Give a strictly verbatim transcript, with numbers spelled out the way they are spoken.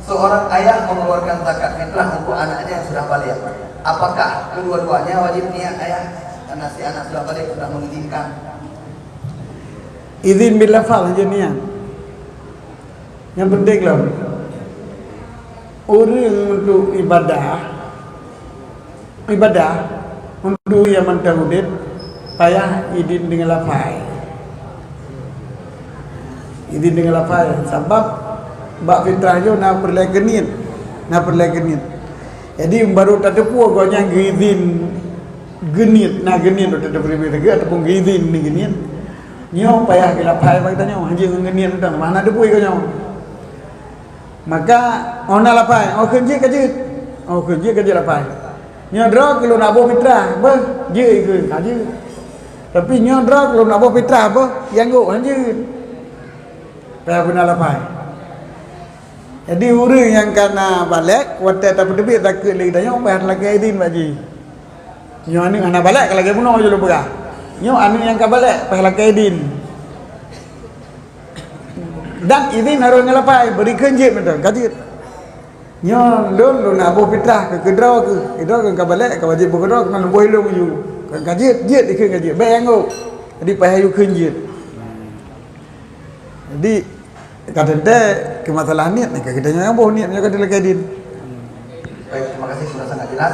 Seorang ayah mengeluarkan zakat fitrah untuk anaknya yang sudah baligh. Apakah kedua-duanya wajib niat, ayah? Karena si anak sudah baligh, sudah mengizinkan. Izin bilafaz saja niat. Nyang penting lah, ureuëng untuk ibadah, ibadah untuk nyang mantong udeb payah idin deungon lafai. Idin deungon lafai, sabab bak fitrah nyoe na peureulée geuniet, na peureulée geuniet. Jadi baru tateupeue gobnyan geuidin geuniet, na geuniet watée tapeuribée lagée ataupun geuidin ni geuniet. Nyoe payah geulafai bak geutanyoe, hanjeuet ngon geuniet mantong, mana teupeue gobnyan. Maka, oh na lafai, oh kheun jeuet ka jeuet. Oh kheun jeuet ka jeuet lafai. Nyoe droe keu lôn aboh fitrah, beuh, jeuet keu ka jeuet. Tapi nyoe droe keu lôn aboh fitrah, beuh, nyang gok han jeuet. Payah beuna lafai. Jadi ureuëng nyang ka na balek, watée tapeuteubiet zakeuet lé geutanyoe, payah talakée idin bak jih. Nyoe aneuëk hana balek ka lagée bunoe jih lôn peugah. Nyoe aneuëk nyang ka balek, payah lakée idin. Dan idin harôh ngon lafai, bri kheun jeuet mantong, ka jeuet. Nyoe lôn, lôn aboh fitrah keu keudroe keuh. Keudroe keuh ka balek, ka wajéb boh keudroe, keunan lôn boh ilôn ju. Ka jeuet, jeuet dikheun ka jeuet. Bék nyang gok. Jadi payah yue kheun jeuet. Jadi ka teuntée keu masalah niet, ka geutanyoe nyang boh niet nyoe ka dilakée idin. Baik, terima kasih, sudah sangat jelas.